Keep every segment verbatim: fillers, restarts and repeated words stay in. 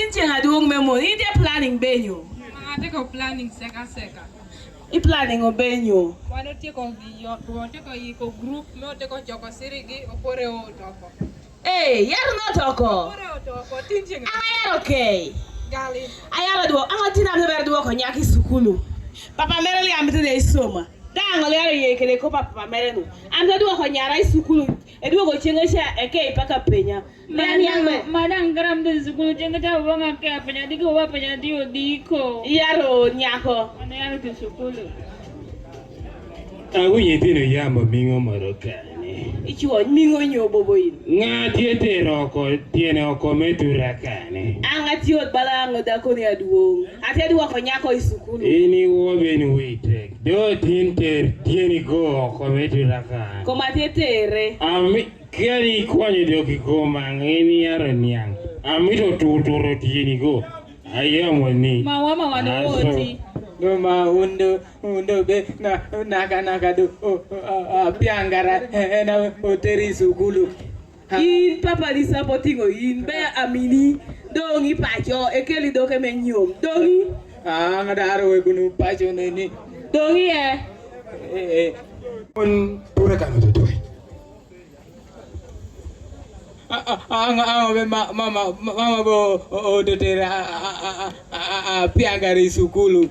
Tieng aduong' me mon, in itye planning bï nyo? An atye ka planning seka seka. I planning bï nyo? Wan watye ka gi yo, watye ka yiko group me watye ka coko sirigi opore otoko. Eh, yar notoko. Opore otoko, tin tieng. An ayar okei. Gali. Ayar dwoko, an tin an ber dwoko nyako i sukulu. Papa mere liambi te dhi soma. Dang' oliaro yie kede ko papa mere no. An dwoko nyara i sukulu. E dwoko chieng' cha eke paka penya. Madang, madang garam de sukulu chieng' cha wanga ke penya diko wa penya dio diko. Yaro nyako. Mane yaro de sukulu. Awinyo ithino yambo ming'o moro kani. Ichwo ming'o nyo bobo in. Ng'a tye tero oko tyene oko me tura kani. An atye ot bala ango dako ni aduong'. Atye dwoko nyako i sukulu. In iwo ben witek. Do tin ter tyeni go oko me tura kani. Koma tye tere. Ami Keni ikwanyo dok i koma ng'eni yaro niang'. Amito tuturo tyeni go. Ayamo ni. Ma wa ma wan woti. No ma undo, undo be na, naka, naka do, o, o, a, a, piangara, e, e, na oteri sukulu. Ha. In papa ni supporting o in be amini. Dong' i pacho, ekeli doke me nyom. Dong' i. Ah, ng'adaro we kunu pacho neni. Dong' i e. Eh, eh. Un pura kanu tutue. A, a, a, a, a, be ma, mama, mama bo, o, o, te, te, a, a, piangari sukulu.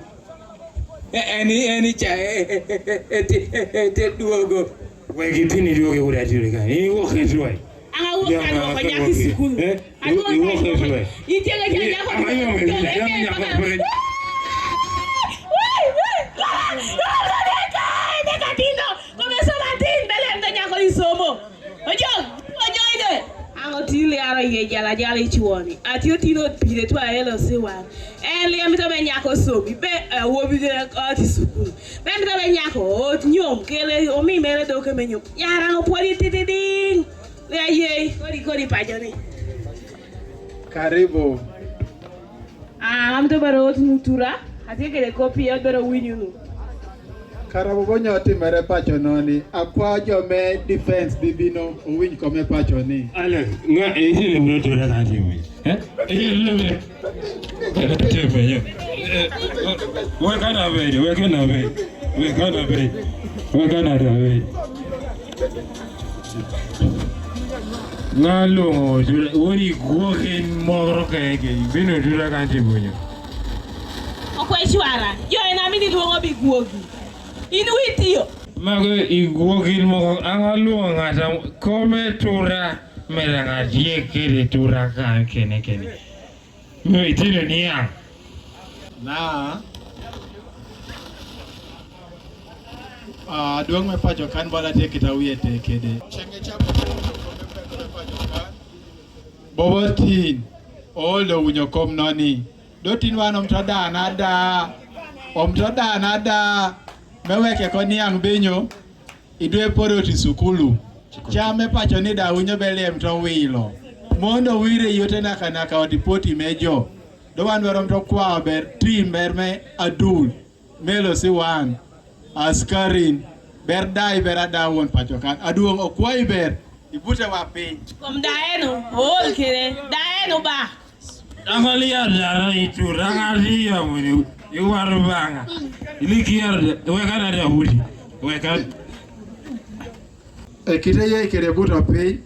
E, eni, eni cha, e, e, te, e, e, te duogo. Wegi tini duogo e ura tiri ka. Ini wo ke duai. Anga wo ka no ko nyaki sukulu. Eh? Adu wo ke duai. Ite ga nyako. Anga yo me, nyako pere. Kome soma tin bele mta nyako i somo. Ojo, ojo ide. Ango ti liaro ye jala jala i chwoni. Ati otino pire twa elo siwa. En lia mito be nyako somi. Be, eh, wo bi de ati sukulu. Be mito be nyako ot nyom kele omi mere doke me nyom. Yara ngo pwodi titiding. Lia ye, kodi kodi pajoni. Karibu. Ah, an to bero otnu tura, ati kede kopi, an bero winyu nu. Kara bobo nyo timere pacho noni, akwa jo me defense bibino, owinj kome pacho ni. Alex, nga, eh, iti le mno tura ka timi. Eh? Iti le mno. Timi, yo. Eh, we kana be, we kana be. We kana be. We kana be. Ng'a luongo tura, wori guogi moro keke, bino tura kan ti bunyo. Okwe chwara, jo en amini luongo bi guogi. In witiyo. Mago i guogi moko, ang'a luongo ng'ata kome tura, mera ng'atie kede tura kan kene kene. Miyo itino niya. Na, ah, duong' me pacho kan bala tie kita wiye te kede. Chenge chamo me pacho kan. Bobo tin, olo winyo kom noni. Do tin wan om to dana da. Om to dana da. Me weke ko niang' binyo. Idwe poro ti sukulu. Chame pacho ni da winyo be liem to wilo. Mondo wire yote naka naka odi poti mejo. Do wan dwaro to kwa ber tim ber me adul. Melo si wan. Askarin. Ber dai ber ada won pacho kan. Aduong' okwa iber. Ibute wa piny. Kom daeno. Ol kire. Daeno ba. Dang'o liar dara itu, dang'o liar muni, iwar bang'a. Ili kiar, weka na Daudi, weka. E kite ye kede buto piny,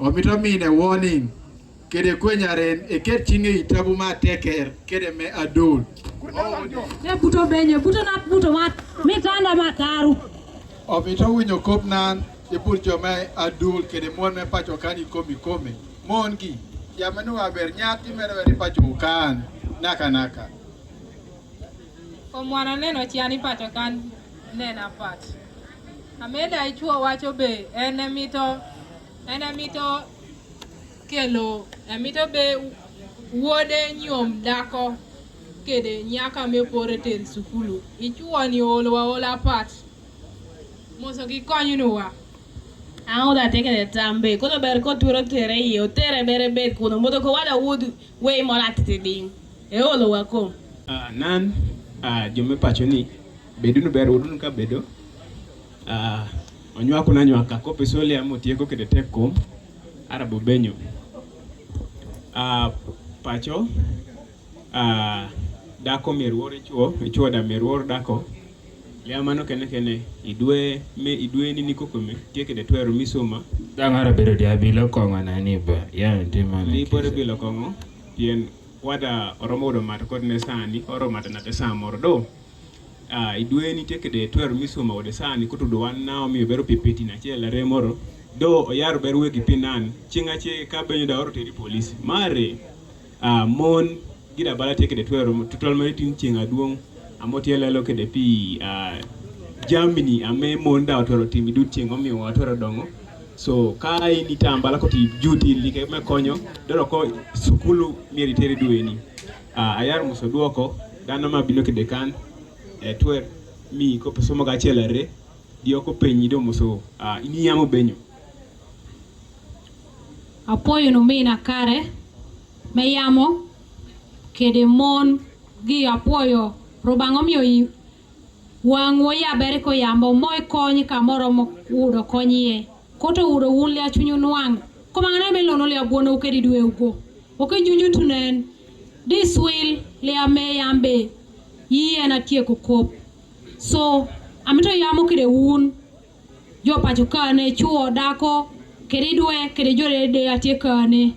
omito mine warning, kede kwenyaren, e ket chinge itabu ma teker, kede me adul. Ne buto benye, buto na buto mat, mi tanda ma taru. Omito winyo kop nan, e but jo me adul, kede mon me pacho kani komi komi. Mon gi, ya meno aber nyati mere weri pacho kan, naka naka. Kom wan oneno cian i pacho kan neno apat. Ameda ichwo wacho be, en emito, en emito kelo, emito be wuode nyom dako kede nyaka me pore ter sukulu. Ichwo ni olo wa olo apat. Moso gi konyo nu wa. An oda teke de tambe. Kono ber ko turo tere ye, o tere bere bet kono. Moto ko wada wud wei mora tete ding. E olo wa kom. Ah, nan, ah, jo me pacho ni, bedunu ber, udunu ka bedo. Ah, onywa kuna nywa ka kopi sole amo tieko kede tek kom. Arabo benyo. Ah, Paco, ah, dako myero wor chwo, chwo da myero wor dako. Lia mano kene kene, i dwe me, i dwe ni ni koko me, tye kede twero mi soma. Dang ara bedo dia bilo kongo na ni ba, ya, ti mano. Ni bore bilo kongo, pien wada oromo do mat kod ne sani, oro mat na te samoro do. Ah, i dwe ni tye kede twero mi soma wode sani, kutu do wan na omi obero pipiti na chela remoro. Do oyaro ber wegi pinan, chinga che ka benyo da oro teri polis. Mare, ah, mon gida bala tye kede twero, tutwal mari tin chieng' aduong', amo tye lelo kede pi, ah, Germany, ame mon da otwero timi dut chieng' omiyo watwero dongo. So, ka in itambala koti juti like me konyo, doro ko sukulu mieri teri dwe ni. Ah, ayar muso duoko, dano ma bino kede kan, eh, twer mi ko somo ga chelare, dio ko penyi do muso, ah, ini yamo benyo. Apoyo no mina kare, me yamo, kede mon, gi apoyo, Rubanga omiyo i wang' wo yabere ko yambo, mo ikonyi kamoro mo udo konyi ye. Koto udo wun lia chunyu nwang'. Koma ng'ane me lono lia buono ukedi dwe ugo. Oke junju tunen. This will lia me yambe. Yi en atieko kop. So, amito yamo kede wun. Jo paco kane, chwo, dako, kede dwe, kede jo de, de atie kane.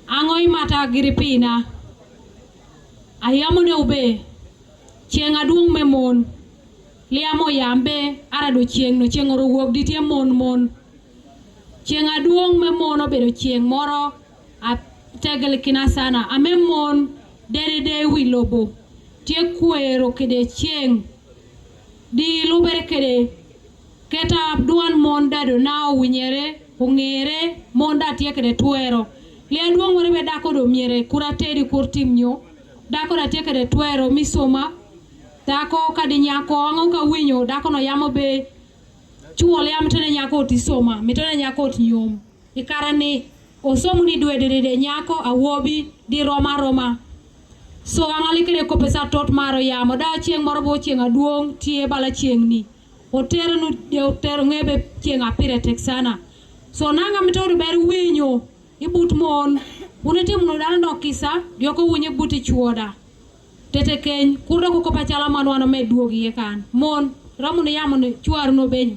Ang'o imata giri pina? Ayamo ne ube. Chieng' aduong' me mon. Liamo yambe, ara do chieng' no, chieng' oro wuok di tie mon mon. Chieng' aduong' me mon obedo chieng' moro, ategel kina sana. Ame mon, dede de wi lobo. Tie kwero kede chieng'. Di lubere kede keta dwan mon da do na owinyere, ong'ere, mon da tye kede twero. Lia duong' were be dako do myere, kura tedi kur tim nyo. Dako da tye kede twero, mi soma. Dako kadi nyako, ang'o ka winyo, dako no yamo be. Chwo lia mitene nyako oti soma, mitene nyako oti nyom. I kare ni, osomo ni dwe dede de nyako, awobi, di roma roma. So, ang'ali kede ko pesa tot maro yamo, da chieng' moro bo chieng' aduong', tie bala chieng' ni. Otero nu, de otero ng'ebe chieng' apire tek sana. So, nanga mitodo ber winyo, i but mon, wun itimo nu dano nok kisa, dio ko winyo i but i chwo da. Tete keny, kur do ko ko pacala man wano me duog ye kan. Mon, ramu ni yamo ni chwaru no beny.